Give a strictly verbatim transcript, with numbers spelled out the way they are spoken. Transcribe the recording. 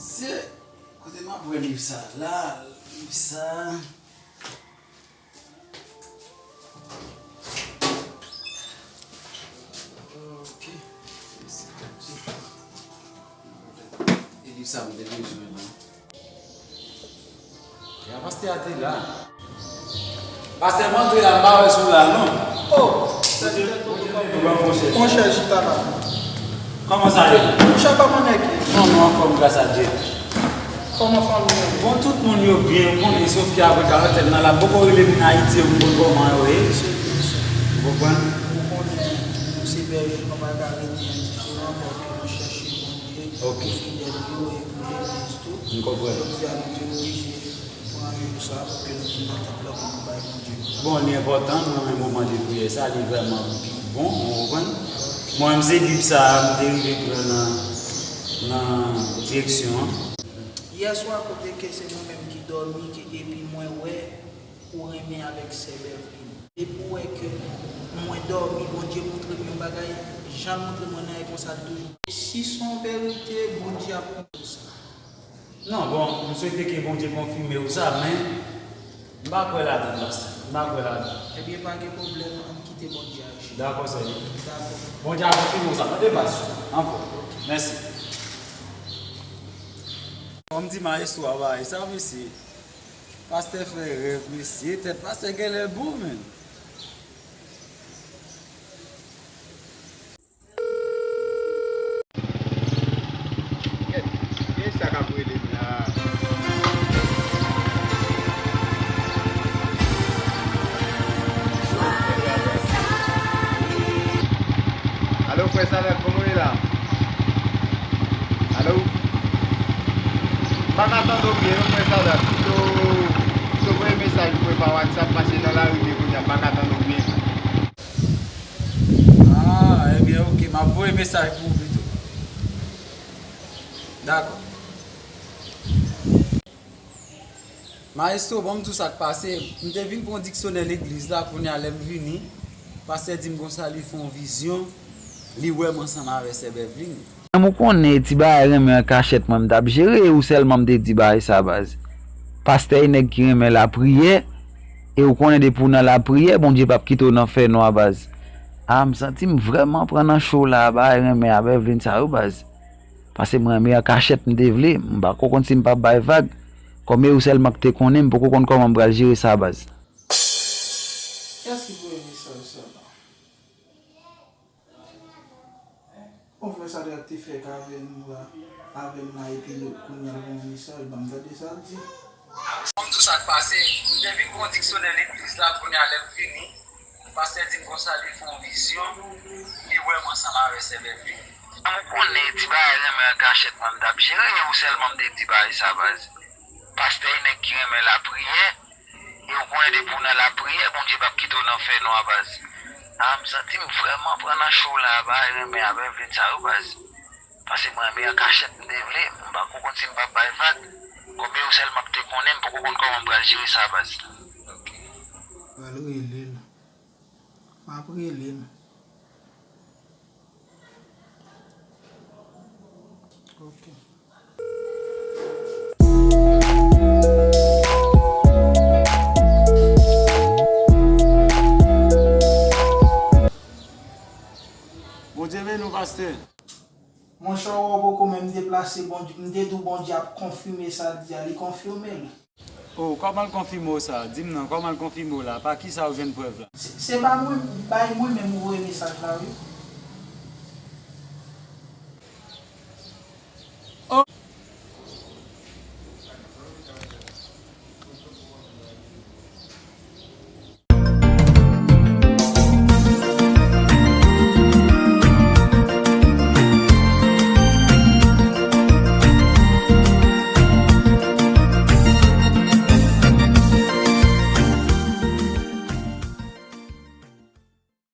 Se kote m ap wè liv sa la, liv sa. Ok. E liv sa m te bezwen la. Ya, pastè a te la. Pastè, m antre la, m pa wè si w la non. Oh, sèvitè Toto, kòman? Monchè, chita la. Kòman sa ye? Monchè, kòman nèg ye? Non, nou anfòm, gras a Dye. Kòman fanmi an? Bon, tout moun yo byen, ou konnen, sof ke apre karantèn nan la, m poko rele moun Ayiti yo pou m konn kòman yo ye. Se byen sa. Ou konprann? Ou konnen, nou se bèje, nou pa ka rete endiferan, fòk ke nou chèche Bondye, ok, pou fidèl yo e pou legliz tou. M konprann. Jodi a, nou te oblije pran jou sa pou ke nou vin nan tanp lan pou nou bay Bondye glwa. Bon, li enpòtan, m renmen moman de priyè sa, li vrèman bon, ou konprann? Mwen menm se liv sa a, m te rive pran nan, nan direksyon an. Yè swa kote ke se mwen menm ki dòmi, ke epi mwen wè ou renmen avèk sè Bèvlin. Depi w wè ke mwen dòmi, Bondye montre m yon bagay, jan l montre mwen nan yè konsa l toujou. Si se yon verite, Bondye ap konfime sa. Non, bon, m swete ke Bondye konfime w sa, men m pa kwè ladan l, pastè. M pa kwè ladan l. Ebyen, pa gen pwoblèm, ann kite Bondye aji. Dakò, sèvitè. Dakò. Bondye ap konfime w sa, tande, pastè. Anfòm. Mèsi. Kòm di maestro a, bagay sa, mesye. Pastè fè rèv, mesye. Tèt pastè genlè bon, menn. Kèt, kiyès sa k ap rele m la? Alo, frè Sadat, kòman w ye la? Alo? M pa ka tande w byen non, frè Sadat. Pito, pito voye mesaj pou mwen pa WhatsApp, paske nan lari m ye kounye a, m pa ka tande w byen. Ah, ebyen, oke, m ap voye mesaj pou ou pito. Dakò. Maestro, bon, m di w sa k pase. M te vin pran diksyonè legliz la, kounye a lè m vini, pastè di m konsa li fè yon vizyon, li wè m ansanm avè sè Bèvlin. Ou konnen ti bagay renmen an kachèt mwen m t ap jere, e ou sèlman m te di bagay sa baz. Pastè e nèg ki renmen lapriyè, e ou konnen depi w nan lapriyè, Bondye p ap kite w nan fènwa baz. Ah, m santi m vrèman pran nan cho la, bagay renmen a Bèvlin sa yo baz. Paske mwen, men an kachèt m te vle, m pa ko konn si m p ap bay vag. Kòm e ou sèlman k te konnen, m poko konn kòman m pral jere sa baz. Kiyès ki voye mesaj sa la? Bon, frè Sadat te fèk avè nou la, avè m la, epi kounye a l voye yon mesaj, ban m tande sa l di. Bon, m di w sa k pase, m te vin pran diksyonè legliz la, kounye a lè m vini, pastè di m konsa li fè yon vizyon, li wè m ansanm avè sè Bèvlin. Ou konnen ti bagay renmen an kachèt mwen m t ap jere, e ou sèlman m te di bagay sa baz. Pastè e nèg ki renmen lapriyè, e ou konnen depi w nan lapriyè, Bondye p ap kite w nan fènwa baz. Ah, m santi m vrèman pran nan cho la, bagay renmen a Bèvlin sa yo baz. Paske mwen, men an kachèt m te vle, m pa ko konn si m p ap bay vag. Kòm e ou sèlman k te konnen, m poko konn kòman m pral jere sa baz. Ok. Pral rele l. M ap rele l. Ok. Bondye beni w, pastè. Monchè, w poko menm deplase, Bondye, m te di w Bondye ap konfime sa l di a, li konfime l. Oh, kòman l konfime w sa? Di m non, kòman l konfime w la? Pa kisa w jwenn prèv la? Se, se pa mwen, bay mwen menm ou voye mesaj la, wi.